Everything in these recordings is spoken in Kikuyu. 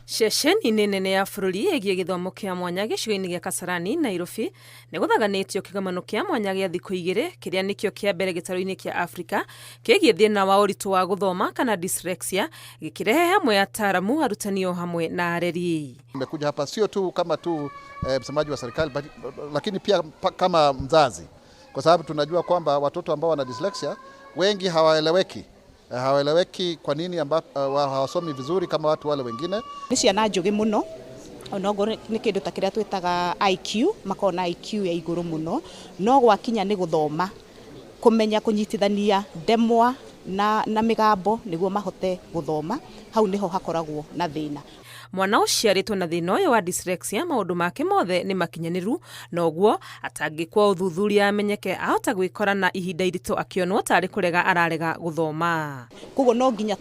Ceceni-inĩ nene ya bũrũri ĩgiĩ gĩthomo kĩa mwanya gĩcigo-inĩ gĩa Kasarani, Nairobi, nĩ gũthaganĩtio kĩgomano kĩa mwanya gĩa thikũ igĩrĩ kĩrĩa nĩkĩo kĩa mbere gĩtarũ-inĩ kĩa Afrika kĩgiĩ thĩna wa ũritũ wa gũthoma kana dyslexia, gĩkĩrehe hamwe ataaramu, arutani o hamwe na areri. Nimekuja hapa sio tu kama tu msemaji wa serikali but, lakini pia kama mzazi, kwa sababu tunajua kwamba watoto ambao wana dyslexia wengi hawaeleweki hawaeleweki kwa nini ambapo hawasomi vizuri kama watu wale wengine. Nĩ ciana njũgĩ mũno, onokorwo nĩ kĩndũ ta kĩrĩa twĩtaga IQ, makoragwo na IQ ya igũrũ mũno, no gwakinya nĩ gũthoma, kũmenya kũnyitithania ndemwa na mĩgambo nĩguo mahote gũthoma, hau nĩho hakoragwo na thĩna. Mwana ũciarĩtwo na thĩna ũyũ wa dyslexia maũndũ make mothe nĩ makinyanĩru, na ũguo atangĩkwo ũthuthuria amenyeke ahota gwĩkora na ihinda iritũ akĩonwo tarĩ kũrega ararega gũthoma. Koguo no nginya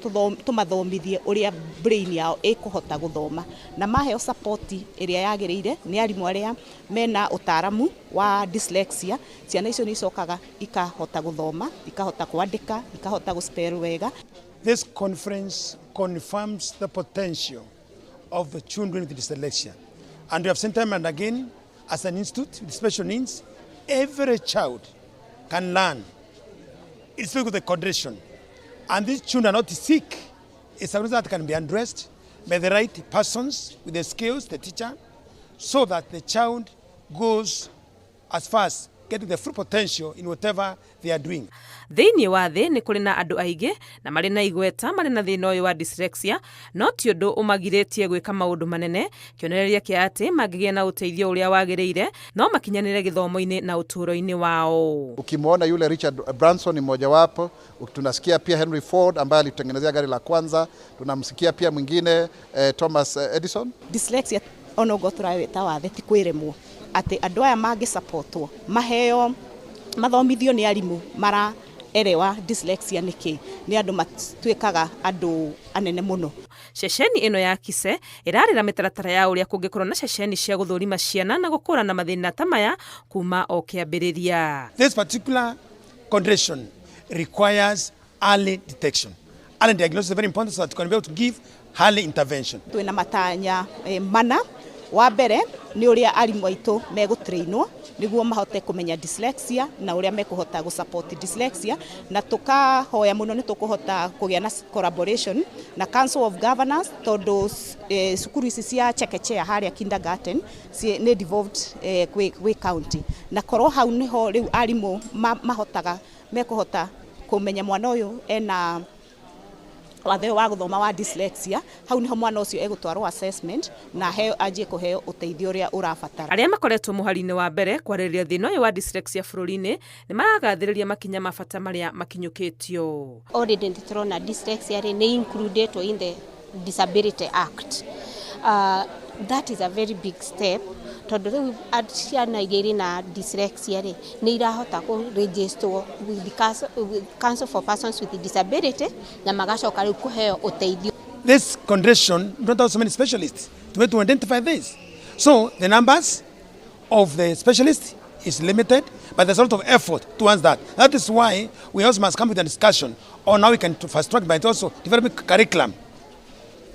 tũmathomithie ũrĩa brain yao ĩkũhota gũthoma, na maheo support ĩrĩa yagĩrĩire nĩ arimũ arĩa mena ũtaaramu wa dyslexia, ciana icio nĩ icokaga ikahota gũthoma, ikahota kwandĩka, ikahota gũspell wega. This conference confirms the potential of the children with dyslexia. And we have seen time and again, as an institute with special needs, every child can learn. It's with the condition. And these children are not sick. It's something that can be addressed by the right persons with the skills, the teacher, so that the child goes as far as getting the full potential in whatever they are doing. Thĩinĩ wa thĩ nĩ kũrĩ na andũ aingĩ na marĩ na igweta marĩ na thĩna ũyũ wa dyslexia, no ti ũndũ ũmagirĩtie gwĩka maũndũ manene, kĩonereria kĩa atĩ mangĩgĩa na ũteithio ũrĩa wagĩrĩire no makinyanĩre gĩthomo-inĩ na ũtũũro-inĩ wao. Ukimwona yule Richard Branson ni mmojawapo, tunasikia pia Henry Ford ambaye alitengenezea gari la kwanza, tunamsikia pia mwingine Thomas Edison. Dyslexia onogo tũrawĩta wathe ti kwĩremwo, atĩ andũ aya mangĩsupportwo, maheo, mathomithio nĩ arimũ maraerewa dyslexia nĩ kĩ, nĩ andũ matuĩkaga andũ anene mũno. Ceceni ĩno ya Kise ĩrarĩra mĩtaratara ya ũrĩa kũngĩkorwo na ceceni cia gũthũrima ciana na gũkũrana mathĩna ta maya kuma o kĩambĩrĩria. This particular condition requires early detection. Early diagnosis is very important so that you can be able to give early intervention. Twĩna matanya mana. Wa mbere nĩ ũrĩa arimũ aitũ megũtrainwo nĩguo mahote kũmenya dyslexia na ũrĩa mekũhota gũsupport dyslexia, na tũkahoya mũno nĩ tũkũhota kũgĩa na collaboration na Council of Governors, tondũ cukuru ici cia chekechea harĩa kindergarten nĩ devolved kwĩ county, na korwo hau nĩho rĩu arimũ mahotaga mekũhota kũmenya mwana ũyũ ena wathe wa gũthoma wa dyslexia, hau niho mwana ũcio egũtwarwo assessment na heo anjie kũheo ũteithio ũrĩa ũrabatara. Arĩa makoretwo mũhari-inĩ wa mbere kwarĩrĩria thĩna ũyũ wa dyslexia bũrũri-inĩ nĩ maragathĩrĩria makinya ma bata marĩa makinyũkĩtio. Already nĩtũrona dyslexia rĩ nĩ included in the Disability Act. That is a very big step, tondũ rĩu ciana iria irĩ na dyslexia rĩ nĩ irahota kũ register with the Council for Persons with Disability na magacoka rĩu kũheo ũteithio. This condition, we don't have so many specialists to be able to identify this. So the numbers of the specialists is limited, but there's a lot of effort towards that. That is why we also must come with a discussion on how we can fast track, but also developing curriculum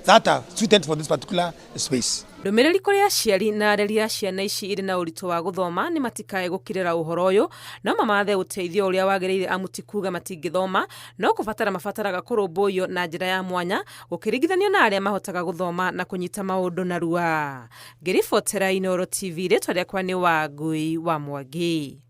that are suited for this particular space. Ndũmĩrĩri kũrĩ aciari na areri a ciana ici irĩ na ũritũ wa gũthoma nĩ matikae gũkirĩra ũhoro ũyũ, no mamathe ũteithio ũrĩa wagĩrĩire, amu ti kuga matingĩthoma, no kũbatara mabataraga kũrũmbũiyo na njĩra ya mwanya gũkĩringithanio na arĩa mahotaga gũthoma na kũnyita maũndũ narua. Ngĩribotera Inooro TV, rĩtwa rĩakwa nĩ Wangui wa Mwangi.